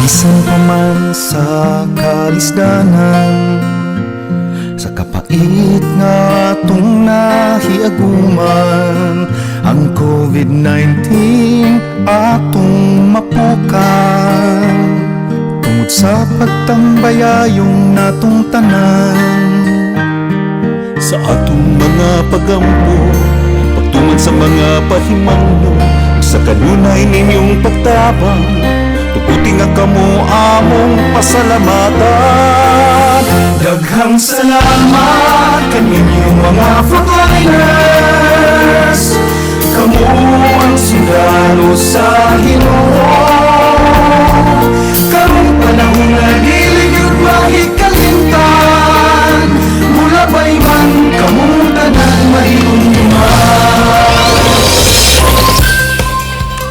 Bisan pa man sa kalisdanan, sa kapait nga atong nahiaguman, ang COVID-19 atong mapukan tungod sa pagtambayayong natong tanan. Sa atong mga pagampo, pagtuman sa mga pahimangno, sa kanunay ninyong pagtabang, tuguti nga kamo among pasalamatan. Daghang salamat kaninyong mga frontliners. Kamo ang sundalo sa Ginoo. Karong panahon na dili gyud mahikalimtan, mulabay man kamong tanan, mahinumduman.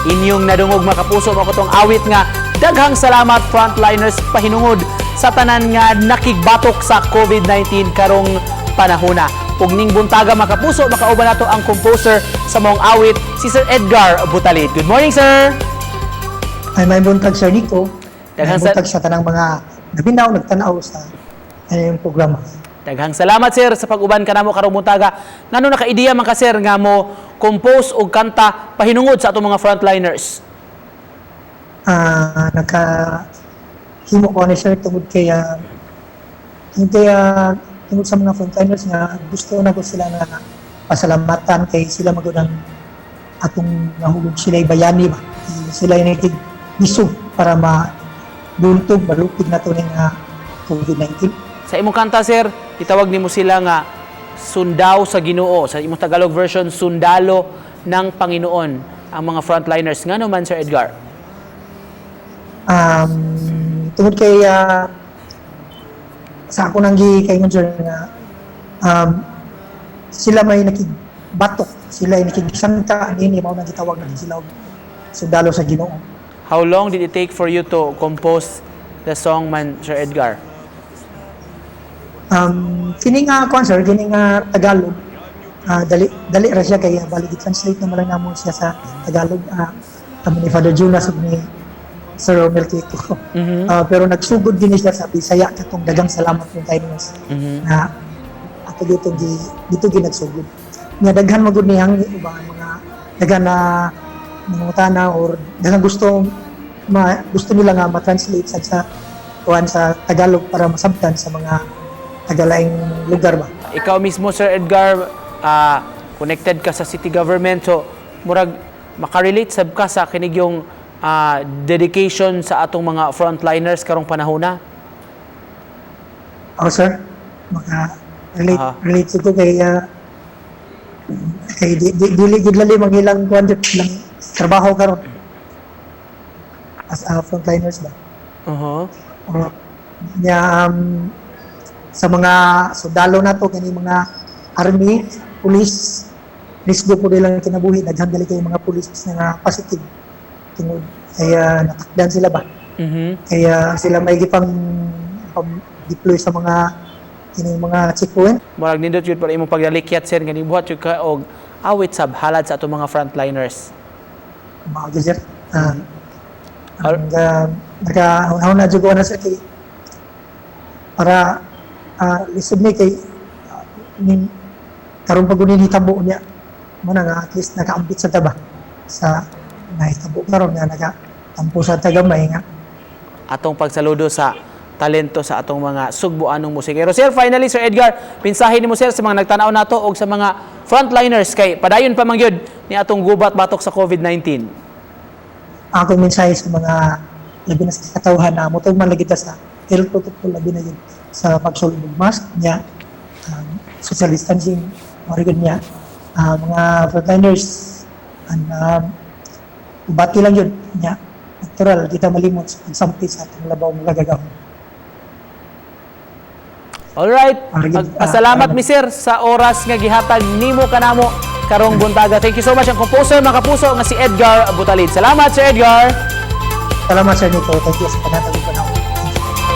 Inyong nadungog, mga kapuso, mao katong awit nga "Daghang Salamat Frontliners" pahinungod sa tanan nga nakigbatok sa COVID-19 karong panahona. Ug ning buntaga, mga kapuso, makauban nato ang composer sa maong awit, si Sir Edgar Butalid. Good morning, sir. Ay, may buntag, Sir Nico. Daghang May buntag sa tanang mga nabinaw, nagtanaw sa yung programa. Daghang salamat, sir, sa pag-uban kanamo karong buntaga. Ngano naka-ideya man ka, sir, nga mo compose og kanta pahinungod sa atong mga frontliners? Naka himo ko ni sir tungod sa mga frontliners nga gusto na ko sila nga pasalamatan kay sila magud ang atong nahulog, sila bayani ba, sila yung bisog para ma buntog malupig nato ning COVID-19. Sa imong kanta, sir, gitawag nimo sila nga sundao sa Ginoo. Sa imong Tagalog version, sundalo ng Panginoon ang mga frontliners. Ngano man, Sir Edgar? Tungod kay sa ako nang gi kay sir nga sila may nakigbatok, sila ay nakigsangka niini, mao nang gitawag na sila og sundalo sa Ginoo. How long did it take for you to compose the song man, Sir Edgar? Kini nga kuan, sir, kini nga Tagalog, dali dali ra siya kay bali translate naman lang namo siya sa Tagalog, kami ni Father Jonas ug ni Sir Romel Quito. Pero nagsugod din siya sa Bisaya, katong "Daghang Salamat Frontliners" na ato dito gi nagsugod. Nga daghan magud niyang iba mga daghan na nangutana or daghan gusto ma, gusto nila nga ma-translate sa kuan sa Tagalog para masabtan sa mga tagalaing lugar ba. Ikaw mismo, Sir Edgar, connected ka sa city government. So, murag makarelate sab ka sa kinigyong dedication sa atong mga frontliners karong panahona. Oh, sir, maka relate relate ko kay kay di, dili gid lalim ang ilang kuan lang trabaho karon as frontliners ba. Or, nya, sa mga sundalo nato kani mga army, police, risgo po nilang kinabuhi. Daghan gali kay mga police nga positive tungod kaya natakdan sila ba. Kaya sila may gipang deploy sa mga kining mga checkpoint. Murag nindot yun para imong pagdalikyat, sir, nga nibuhat yun ka og awit sab halad sa atong mga frontliners. Mao gyud, sir. Ang naka na jud ko na sir kay para lisod ni kay nin karon pag ni hitabo niya mo na nga at least nakaambit sa taba sa nahitabo karon nga naka tampo sa tagamay nga. Atong pagsaludo sa talento sa atong mga sugboanong musikero. Sir, finally, Sir Edgar, mensahe nimo, sir, sa mga nagtanaw nato og sa mga frontliners kay padayon pa man gyud ni atong gubat batok sa COVID-19. Akong mensahe sa mga labi na sa katawhan na motugman lagi ta sa health protocol, labi na yun sa pagsulod og mask niya, social distancing mao gyud niya. Mga frontliners and ubati lang yun niya, natural kita malimot sa pagsampi sa atong labaw mga gagahom. Alright. Pasalamat mi, sir, sa oras nga gihatag nimo kanamo karong buntaga. Thank you so much, ang composer, mga kapuso, nga si Edgar Butalid. Salamat, Sir Edgar. Salamat, Sir Nico. Thank you sa panatag og panahon.